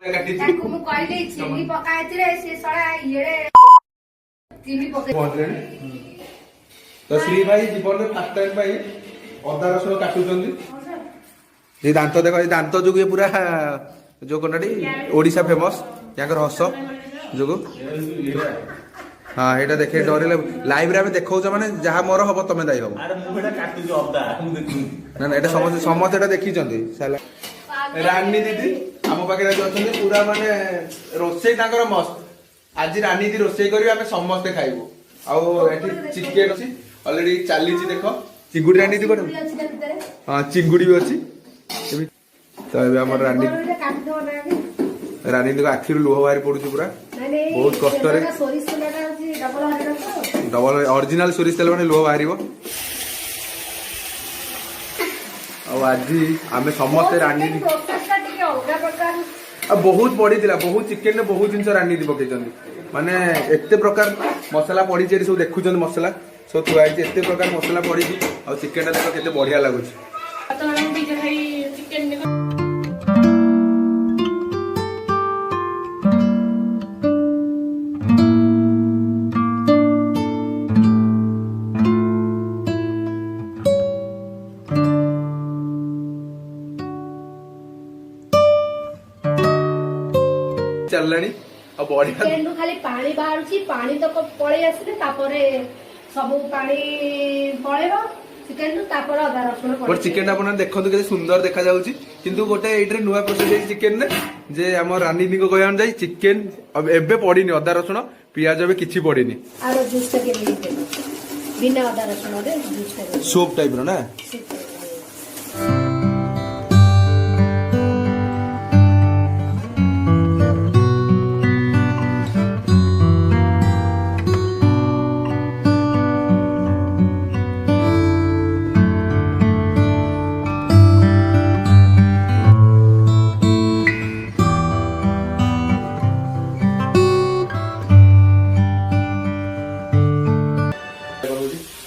ତାକୁ ମୁଁ କହିଲି ଚିନି ପକା ଏଥିରେ, ସେ ଶଳା ଇଏରେ ଚିନି ପକେଇ ପହଞ୍ଚିଲେଣି ତ। ଶ୍ରୀ ଭାଇ ଜୀବନରେ ଫାର୍ଷ୍ଟ ଟାଇମ୍ ପାଇଁ ଅଦା ରସୁଣ କାଟୁଛନ୍ତି। ଏଇ ଦାନ୍ତ ଦେଖ, ଏଇ ଦାନ୍ତ ଯୋଗୁ ଇଏ ପୁରା ଯୋଉ କଣଟି ଓଡ଼ିଶା ଫେମସ, ୟାଙ୍କର ହସ ଯୋଗୁ। ହଁ, ଏଇଟା ଦେଖେ ଡରିଲେ। ଲାଇଭରେ ଆମେ ଦେଖଉଛ ମାନେ ଯାହା ମୋର ହବ ତମେ ଦାୟୀ ହବ। ଆରେ, ମୁଁ ଏଟା କାଟୁଛି ଅଦା, ମୁଁ ଦେଖୁଛି। ନା ନା, ଏଇଟା ସମସ୍ତେ ସମସ୍ତେ ଏଇଟା ଦେଖିଛନ୍ତି। ସାଲା ରାନୀ ଦିଦି ଆମ ପାଖରେ ଆଜି ଅଛନ୍ତି। ପୁରା ମାନେ ରୋଷେଇ ତାଙ୍କର ମସ୍ତ। ଆଜି ରାନୀ ଦିଦି ରୋଷେଇ କରିବେ, ଆମେ ସମସ୍ତେ ଖାଇବୁ। ଆଉ ଏଠି ଚିକେନ ଅଛି, ଅଲରେଡି ଚାଲିଛି ଦେଖ। ଚିଙ୍ଗୁଡି ରାନୀ ଦିଦି ଚିଙ୍ଗୁଡି ଅଛି ତା ଭିତରେ। ହଁ, ଚିଙ୍ଗୁଡି ବି ଅଛି। ତ ଏବେ ଆମର ରାନୀ କାଟିଦବ ନା ଆଗେ? ରାନୀ ଦିଦିଙ୍କ ଆଖିରୁ ଲୁହ ବାହାରି ପଡୁଛି ପୁରା। ନାଇଁ ନାଇଁ, ବହୁତ କଷ୍ଟରେ। ତେଲଟା, ସୋରିଷ ତେଲଟା ହଉଛି ଡବଲ ହରିଣ ତ। ଡବଲ ଅରିଜିନାଲ ସୋରିଷ ତେଲ, ମାନେ ଲୁହ ବାହାରିବ। ଆଉ ଆଜି ଆମେ ସମସ୍ତେ ରାନୀ ପ୍ରୋସେସଟା ଟିକେ ଅଲଗା ପ୍ରକାର। ଆଉ ବହୁତ ପଡିଥିଲା, ବହୁତ ଚିକେନରେ ବହୁତ ଜିନିଷ ରାନୀ ଦିଦି ପକେଇଛନ୍ତି। ମାନେ ଏତେ ପ୍ରକାର ମସଲା ପଡିଛି, ଏଠି ସବୁ ଦେଖୁଛନ୍ତି, ମସଲା ସବୁ ଥୁଆ ହେଇଛି। ଏତେ ପ୍ରକାର ମସଲା ପଡିଛି ଆଉ ଚିକେନଟା ଦେଖ କେତେ ବଢିଆ ଲାଗୁଛି। ବର୍ତ୍ତମାନ ବିଜୟ ଭାଇ ଚିକେନ ଚାଲିଲାଣି ଆଉ ବଢିଆ। ଚିକେନରୁ ଖାଲି ପାଣି ବାହାରୁଛି। ପାଣି ତକ ପଳେଇ ଆସିଲେ, ତାପରେ ସବୁ ପାଣି ପଳେଇବ ଚିକେନରୁ, ତାପରେ ଅଦା ରସୁଣ ବଟ୍ ପଡିବ। ଚିକେନଟା ଆପଣ ଦେଖନ୍ତୁ କେତେ ସୁନ୍ଦର ଦେଖାଯାଉଛି। କିନ୍ତୁ ଗୋଟେ ଏଇଥିରେ ନୂଆ ପ୍ରୋସେସ ହେଇଛି ଚିକେନରେ ଯେ ଆମ ରାନୀ ଦିଦିଙ୍କ କହିବା ଅନୁଯାୟୀ ଚିକେନ ଏବେ ପଡିନି ଅଦା ରସୁଣ ପିଆଜ, ଏବେ କିଛି ପଡିନି। ଆର ଜୁସଟା କେମିତି ଦେବ? ବିନା ଅଦା ରସୁଣରେ ଜୁସଟା। ସୁପ୍ ଟାଇପର ନା?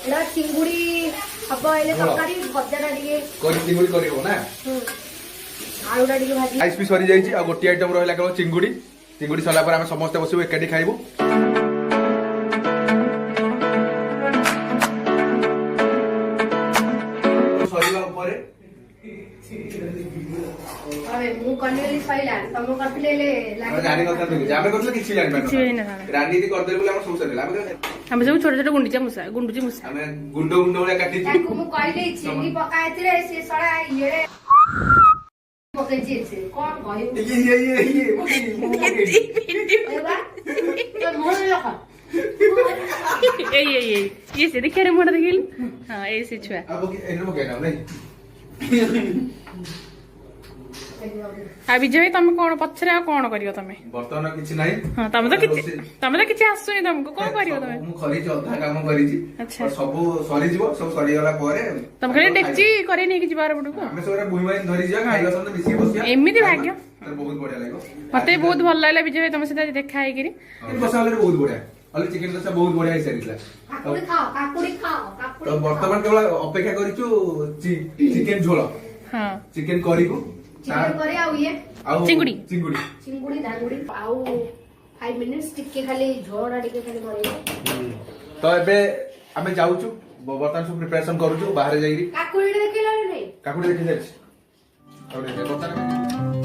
ଏଟା ଚିଙ୍ଗୁଡି ହବ ଏଇଲେ ତରକାରୀ, ଭଜାଟା ଟିକେ। କରି ଚିଙ୍ଗୁଡି କରିହବ ନା? ହୁଁ। ଆଳୁଟା ଟିକେ ଭାଜି। ରାଇସ୍ ବି ସରିଯାଇଛି ଆଉ ଗୋଟିଏ ଆଇଟମ ରହିଲା କେବଳ ଚିଙ୍ଗୁଡି। ଚିଙ୍ଗୁଡି ସରିଲା ପରେ ଆମେ ସମସ୍ତେ ବସିବୁ, ଏକାଠି ଖାଇବୁ। ସରିବା ଉପରେ। ଆରେ, ମୁଁ କଲି ବୋଲି ସଇଲା, ତମ କରିଥିଲେ ହେଲେ ଆମେ ଜାଣିନଥାନ୍ତୁ କିଛି। ଆମେ କରିଥିଲେ କିଛି କିଛି ଜାଣିପାରିନଥାନ୍ତୁ। ହେଇନଥାନ୍ତା। ରାନୀ ଦିଦି କରିଦେଲେ ବୋଲି ଆମର ସବୁ ସରିଗଲା। ଆମେ ଆମେ ସବୁ ଛୋଟ ଛୋଟ ଗୁଣ୍ଡିଚା ମୂଷା, ଗୁଣ୍ଡୁଚି ମୂଷା। ଆମେ ଗୁଣ୍ଡ ଗୁଣ୍ଡ ଭଳିଆ କାଟିଛୁ। ତାକୁ ମୁଁ କହିଲି ଚିନି ପକା ଏଥିରେ, ସେ ଶଳା ଇଏରେ ପକେଇଛି ଏଥିରେ। କଣ କହିବୁ? ଇଏ ଇଏ ଇଏ ଇଏ ପକେଇଛି, ମୁଁ ପକେଇଛି। ଏ ବା, ତୋ ମୁହଁରେ ରଖ। ଏଇ ଏଇ ଏଇ, ଇଏ ସେ ଦେଖିବାରେ ମୁହଁଟା ଦେଖିଲୁ। ହଁ, ଏଇ ସେ ଛୁଆ। ଆଉ ପକେଇ ଏଇନେ ପକେଇନା ନାଇଁ। ଆଉ ବିଜୟ ଭାଇ, ତମେ କଣ ପଛରେ ଆଉ କଣ କରିବ ତମେ? ବର୍ତ୍ତମାନ କିଛି ନାହିଁ। ହଁ, ତମେ ତ କିଛି ରୋଷେଇ- ତମେ ତ କିଛି ଆସୁନି ତମକୁ, କଣ କରିବ ତମେ? ମୁଁ କରିଛି, ଅଧା କାମ କରିଛି। ସବୁ ସରିଯିବ, ସବୁ ସରିଗଲା ପରେ ତମେ ଖାଲି ଡେକ୍ଚି କରେଇ ନେଇକି ଯିବ ଆର ପଟକୁ। ଆମେ ସବୁ ଭୂଇଁ ଭାଇ ଧରି ଯିବା, ଖାଇବା ସମସ୍ତେ ମିଶିକି ବସିବା। ଏମିତି ଭାଗ୍ୟ। ତାହେଲେ ବହୁତ ବଢିଆ ଲାଗିବ। ମତେ ବି ବହୁତ ଭଲ ଲାଗିଲା ବିଜୟ ଭାଇ, ତମ ସହିତ ଆଜି ଦେଖା ହେଇକିରି। ଚିକେନ କଷା ହେଲେ ବହୁତ ବଢିଆ। ଅଲରେଡି ଚିକେନ କଷା ବହୁତ ବଢିଆ ହେଇସାରିଥିଲା। କାକୁଡି ଖାଅ, କାକୁଡି ଖାଅ, କାକୁଡି। ତ ବର୍ତ୍ତମାନ କେବଳ ଅପେକ୍ଷା କରିଛୁ ଚିକେନ ଝୋଳ, ଚିକେନ କରିକୁ। ଚିକେନ କରି ଆଉ ଇଏ ଆଉ ଚିଙ୍ଗୁଡି। ଚିଙ୍ଗୁଡି। ଚିଙ୍ଗୁଡି ଧାଙ୍ଗୁଡି। ଆଉ 5 ମିନିଟ୍ସ ଟିକେ ଖାଲି ଝୋଳଟା ଟିକେ ଖାଲି ମରିବ। ତ ଏବେ ଆମେ ଯାଉଛୁ, ବର୍ତ୍ତମାନ ସବୁ ପ୍ରିପାରେସନ କରୁଛୁ ବାହାରେ ଯାଇକି। କାକୁଡି ଦେଖିଲାଣି ନାଇଁ? କାକୁଡି ଦେଖି ଯାଇଛି, କାକୁଡି ଦେଖି ବର୍ତ୍ତମାନ।